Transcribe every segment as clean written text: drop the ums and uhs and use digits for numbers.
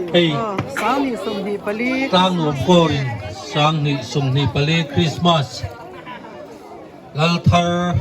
Hei Tlangnuam Kawrin 2024 Krismas Lalthar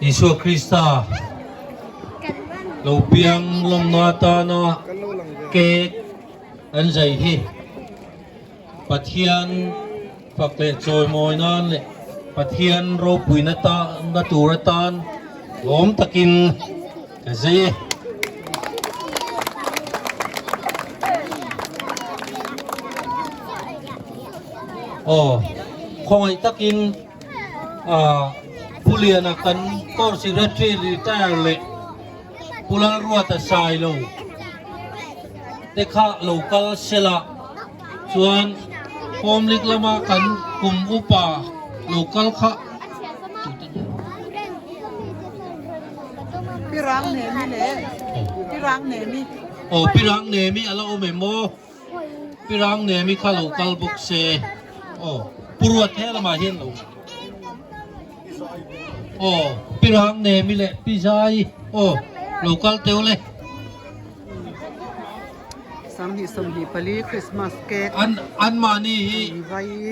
Isua Krista lo piang lawmna atana cake an zai hi Pathian fak leh chawimawi nan leh Pathian ropuina na tur atan lawm takin ka zai e. Aw, khawngaih takin ah Pu Liana kan Corps Secretary retire leh Pu Lalruata Sailo te kha lo kal sela chuan Home League lama kan kum upa lo kal kha Aw Pirang Nemi a la awm em aw? Pirang Nemi kha lo kal bawk se aw Pu Ruat he lamah hian lo Aw Pirang Nemi leh Pi Zai aw lo kal teuh le. An anmahni hi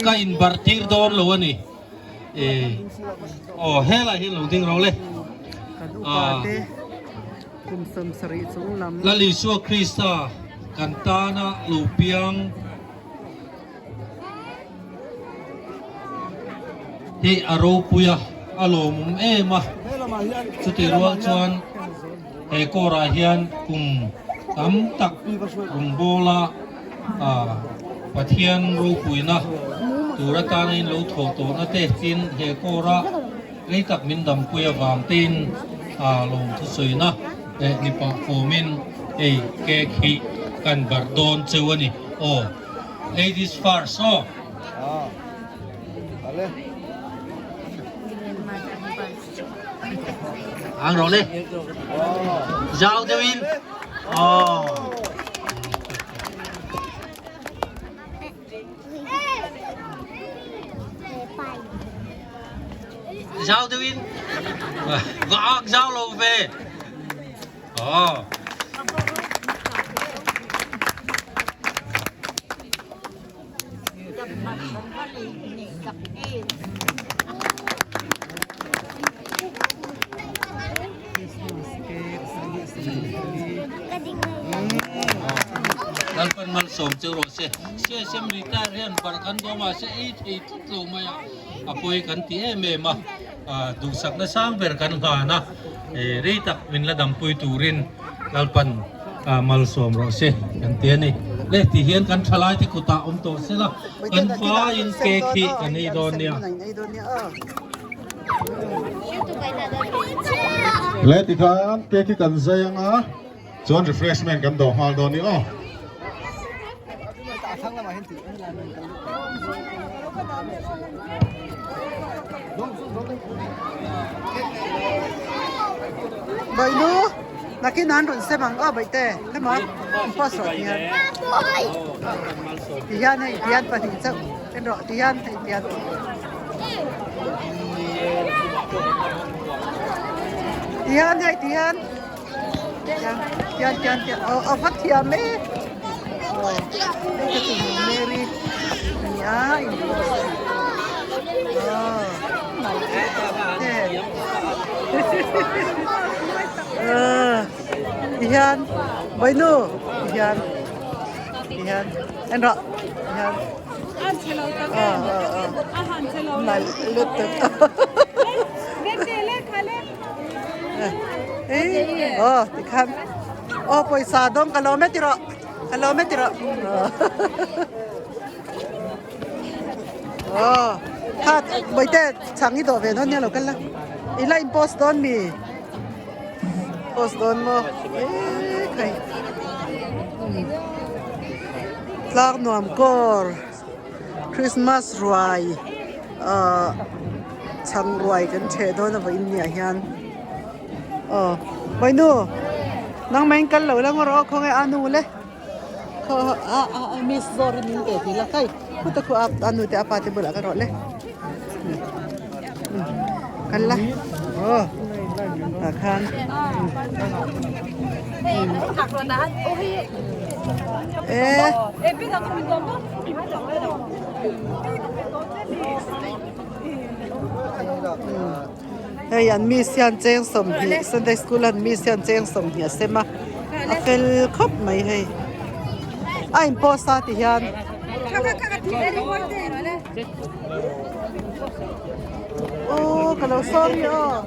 ka inbarh tir dawn lo a ni. Aw helai hian lo ding ro le. Lal Isua Krista kan tana lo piang hi a ropui a, a lawmawm em a. Chutih rual chuan he kawrah hian kum tam tak rawngbawla Pathian ropuina tur atana in lo thawh tawhna te tin he kawra rei tak min dampui avang tein lawm thusawina leh mipa kawmin hei cake hi kan barh dawn cheu a ni. Aw ladies first aw. Ang rawh le. Zau deuhin. Aw. Zau deuhin. Va ak zau lo ve. Aw. Lalpan malsawm chu rawh se. CSM retire hian barh kan dawm a, se ei thei tlat lo mai a, a pawi kan ti em em a, duhsakna sang ber kan hlan a, rei tak min la dampui turin Lalpan malsawm rawh se kan ti a ni. Le ti hian kan thalai te kutah awm tawh se la, kan vaiin cake hi kan ei dawn nia. Le ti khan cake hi kan zai ang a, chuan refreshment kan dawh nghal dawn ni aw. Baihnu nakin an rawn sem ang aw baihte emaw post rawh ti hian ti hian hei ti hian pahnih chauh en rawh ti hian hei ti hian ti hian hei ti hian tian tian tian tian aw a va thiam e aw hei ka chu Mary nia in post aw ti hian vainu ti hian ti hian en rawh ti hian nalh lutuk Aw tikhan aw pawisa dawng ka lawm e ti rawh ka lawm e ti rawh aw kha bawihte chhang hi dawh ve dawn nia lo kal la i la in post dawn mi post dawn maw eh khai tlak nuam kawr Christmas ruai ahh chhang ruai kan ṭheh dawn a vawiin ni ah hian aw vainu nangmah in kal lo la ngaw rawh aw khawnge a nu le khaw a a miss zawr in min pe tih la kai khuta khu a nu te a pa te bulah ka rawh le kal la aw tah khan. E. Hei an miss hian cheng 20 Sunday school an miss hian cheng 20 a sem a a fel khawp mai hei a in post a ti hian. Aw ka lo sorry aw.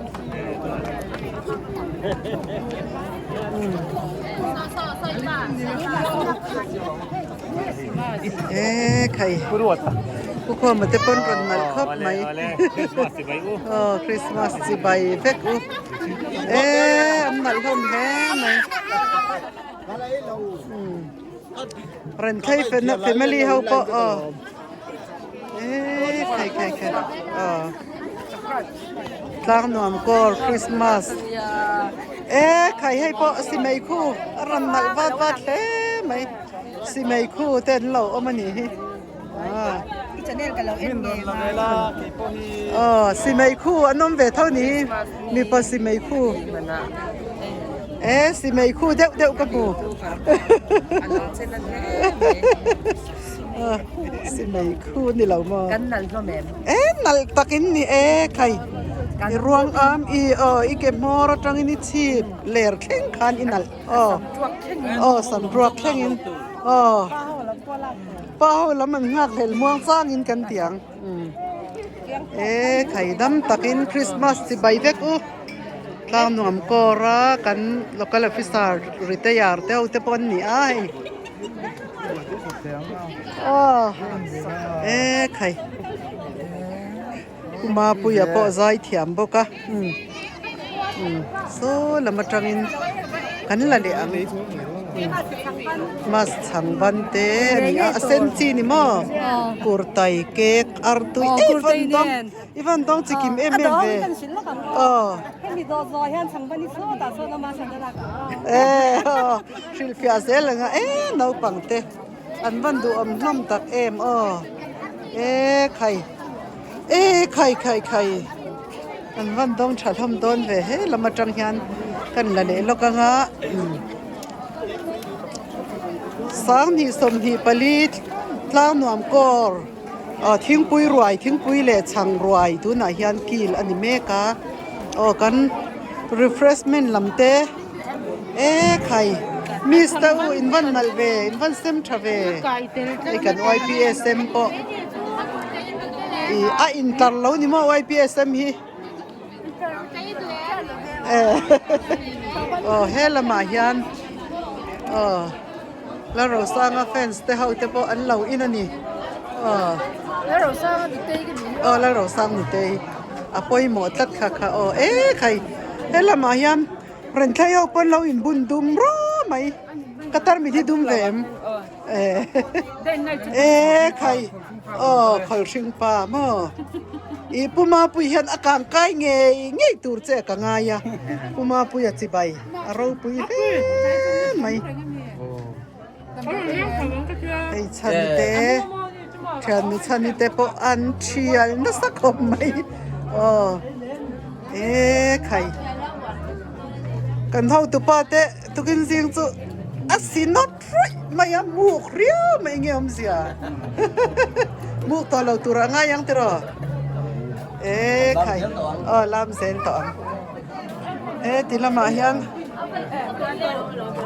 E khai pu khawma te pawn rawn nalh khawp mai aw Christmas chi bai vek u e an nalh hlawm hle mai rawn thlei family ho pawh aw e khai khai khai aw tlang nuam kawr Christmas e khai hei pawh simei khu a rawn nalh vat vat hle mai simei khu te an lo awm a nih hi aw simei khu an awm ve tho ni hi mipa simei khu e simei khu deuh deuh ka hmu simei khu ni lo maw E nalh takin ni e khai i ruang am i aw i ke hmawr atangin i chhip ler thleng khan i nalh aw aw sam ruak thlengin aw pa ho lam an nghak hlel muang changin kan ti ang e khai dam takin Christmas chi bai vek u tlang nuam kawr a kan local officer retire te ho te pawh an ni a hei. Aw e khai Mapuia pawh zai thiam bawk a umm umm saw lam atangin kan la leh ang mas chhang ban te a ni a a sen chi ni maw kurtai cake artui e van dawng i van dawng chi kim em em ve aw e aw. Hrilhfiah zel anga e naupang te an van duhawm hlawm tak em aw e khai e khai khai khai an van dawng tha hlawm dawn ve he lam atang hian kan la leh lawk anga 20 24 tlang nuam kawr aw thingpui ruai thingpui leh chhang ruai tunah hian kil a ni mek a aw kan refreshment lam te. E khai miss te u in van nalh ve in van sem tha ve hei kan ypsm pawh ih a intlar lo ni maw ypsm hi aw he lamah hian aw Lalrosanga fans te ho te pawh an lo in a ni aw aw Lalrosanga nutei a pawimawh tlat kha kha aw e khai he lamah hian rawn thlei ho pawn lo inbun dum ruah mai ka tarmit hi dum ve em e khai aw khawlhring pa maw ih Pu Mapuii hian a kang kai ngei ngei tur che ka ngai a Pu Mapuia chibai a ropui hle mai hei chhan te thiannu chhani te pawh an thial nasa khawp mai aw e khai kan hotupa te tukin zing chu a si nawt rawih mai a muk riau mai enge awmzia muk tawh lo tur a ngai ang tiraw e khai aw lam zel tawh ang. He ti lamah hian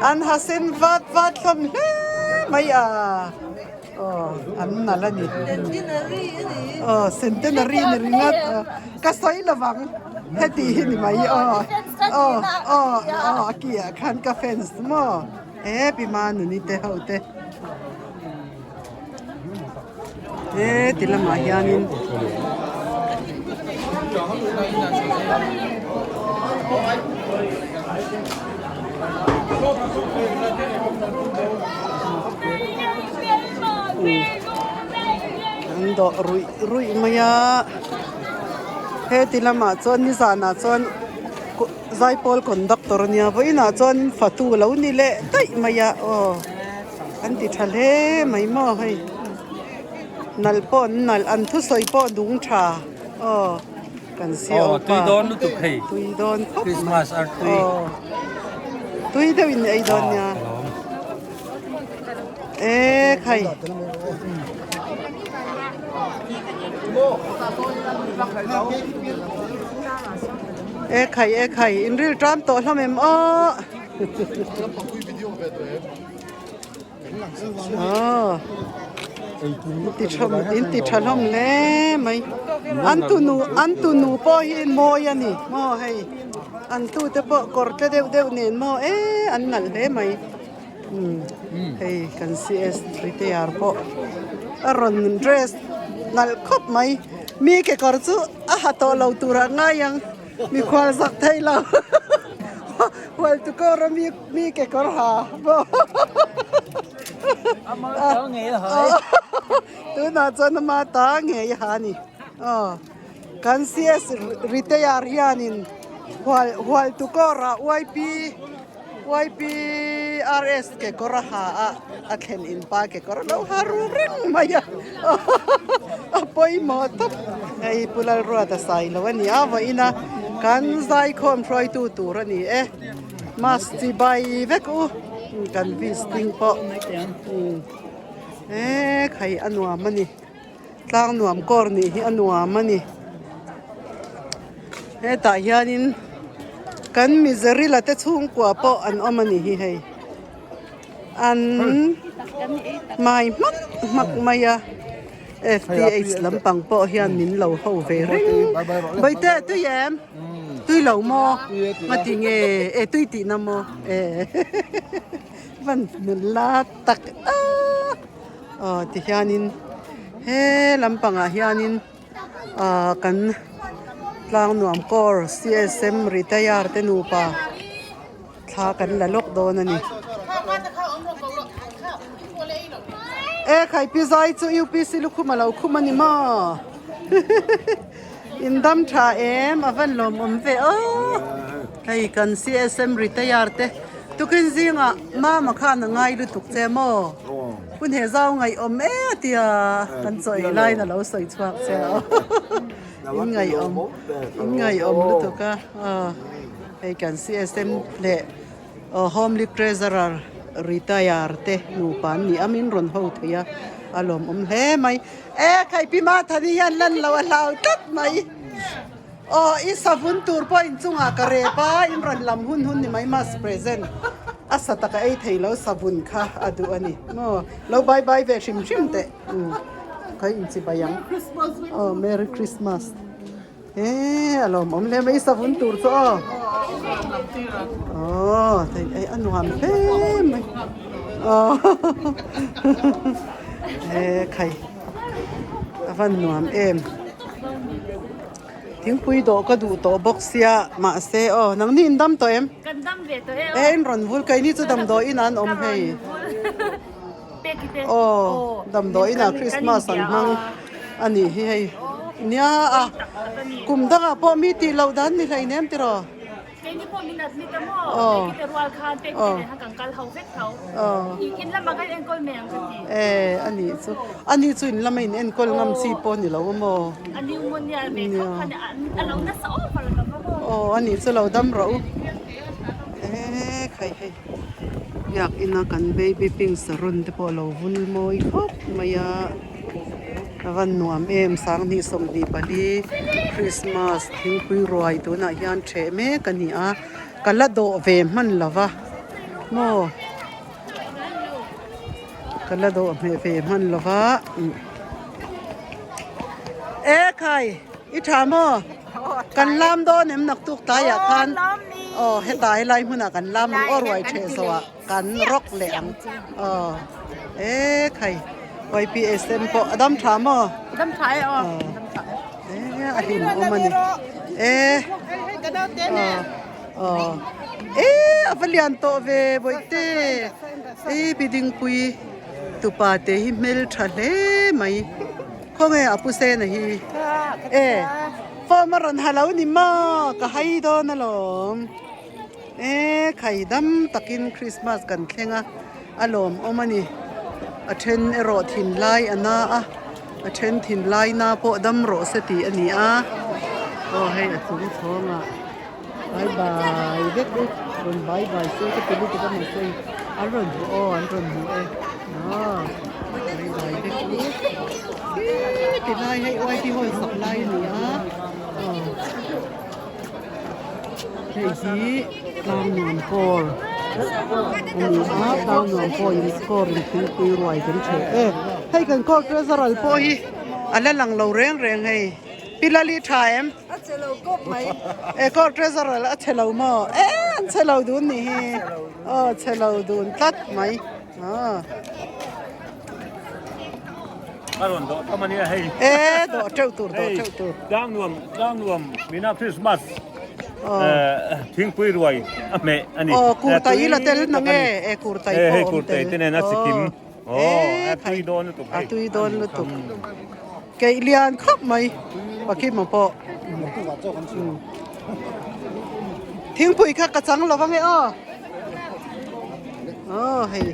an ha sen vat vat hlawm hle mai a aw an nalh a ni aw centenary ni ringawt ka sawi lovang heti hi ni mai aw aw aw aw a ki ah khan ka fans maw he pi manuni te ho te he ti lamah hianin an dawh ruih ruih mai a he ti lamah chuan nizanah chuan zaipawl conductor ania vawiinah chuan fatu lo ni leh daih mai a aw. An ti tha hle mai maw hei nalh pawh an nalh an thusawi pawh nung tha aw kan si aw tui dawn lutuk hei tui dawn khawp mai Christmas ar tui aw tui deuh in ei dawn nia e. khai. E khai e khai in ril tram tawh hlawm em aw. Ti tha in ti tha hlawm hle mai an tunu an tunu pawh hi mawi a ni maw hei an tute pawh kawr tle deuh deuh nen maw e an nalh hle mai hei kan CS retire pawh a rawn dress nalh khawp mai mi kekawr chu a ha tawh lo turah ngai ang mikhual zak thei lo hual tukawr a mi. Mi kekawr ha maw? Ama ta ngei a ha e. Tunah chuan ama ta ngei a ha a ni. Aw kan CS retire hianin hual hual tukawrah YP YPRS kekawr a ha a a thlen in pa kekawr a lo ha ru reng mai a a pawimawh tawp. Hei Pu Lalruata Sailo a ni a vawiin a kan zaikhawm hruaitu tur a ni e. Mass chi bai vek u kan visiting pawh e khai a nuam a ni tlang nuam kawr nih hi a nuam a ni hetah hianin kan mizarila te chhungkua pawh an awm a ni hi hei an mai hmak hmak mai a F_T_H lampang pawh hian min lo ho ve reng Bawihte tui em? Tui lo maw? Nga ti nge? E tui tihna maw? E van nula tak a aw ti hianin he lampangah hianin ah kan tlang nuam kawr C_S_M retire te nupa thla kan la lawk dawn a ni. E khai pi zai chu U_P_C lukhum a lo khum a ni maw? In dam tha em a van lawm awm ve aw hei kan CSM retire te tukin zingah mama khan a ngai lutuk che maw hun he zau ngaih awm e a tia kan chaw ei laiin a lo sawi chhuak che aw in ngaih awm in ngaih awm lutuk a hei kan CSM leh Homely Treasurer retire te nupa an ni a min rawn ho thei a a lawmawm hle mai. E khai pi Mathani hian lan lo a hlau tlat mai. Aw i savun tur pawh inchungah ka rep a in rawn lam hun hun ni mai mas present a sa taka ei thei lo savun kha a duh a ni maw lo bye bye ve hrim hrim teh khawi inchibai ang aw Merry Christmas. E a lawmawm hle mai savun tur chu aw aw thei ei a nuam hle mai aw e khai a van nuam em thingpui dawh ka duh tawh bawk sia mahse aw nangni in dam tawh em kan dam ve tawh e e in rawn vul keini chu damdawiin an awm hei Aw damdawiinah Christmas an hmang a nih hi hei nia a kum dangah pawh mi tih loh dan ni hlei nem tiraw aw aw e a nih chu a nih chu in lama in enkawl ngam chi pawh a ni lo a maw nia aw a nih chu lo dam rawh u e khai hei. Biakina kan baby pink saron te pawh a lo vul mawi khawp mai a a van nuam em 2024 Christmas thingpui ruai tunah hian ṭheh mek a ni a ka la dawh ve hman lo va maw ka la dawh hmeh ve hman lo va e khai i ṭha maw. Kan lam dawn em naktuk tlaiah khan aw heta helai hmunah kan lam ang aw ruai theh zawhah kan rawk leh ang aw e khai YPSM pawh a dam tha maw dam tha e aw e a hlim awm a ni e aw e a va lian tawh ve bawihte e pi dingpui tupa te hi hmeltha hle mai. Khawnge a pu Sena hi? E, form a rawn ha lo ni maw? Ka hai dawn alawm. E, khai dam takin Christmas kan thleng a, a lawmawm a ni. A then erawh thinlai a na a, a then thinlai na pawh dam rawh se tih a ni a. Aw hei a chung chhawngah bye bye vek u, rawn bye bye se ka ti lutuk a mahse an rawn hmu aw an rawn hmu e. Aw. Vai vek hi khi ti lai hei YT hall sak lai a ni a aw hei hi tlang nuam kawr a ni a tlang nuam kawr in kawr in thingpui ruai kan theh e hei kan kawr treasurer pawh hi a la lang lo reng reng hei pi lali tha em. A che lo kawp mai. E court treasurer a che lo maw? E an che lo dun ni hi. Aw che lo dun tlat mai. Ah. A rawn dawh tham ania hei. E dawh teuh tur dawh teuh tur. Tlang nuam tlang nuam mina Christmas. Thingpui ruai a hmeh ani. Aw kurtai la tel na nge e kurtai pawh awm tel. Kurtai te nen a chikim. Aw a tui dawn lutuk hei. A tui dawn lutuk. Keih lian khawp mai Pakima pawh thingpui kha ka chang lo ange aw aw hei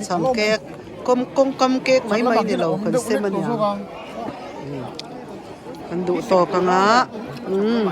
chhang cake kawm kawngkam cake mai mai ni lo kan sem a nia kan duh tawk anga umm.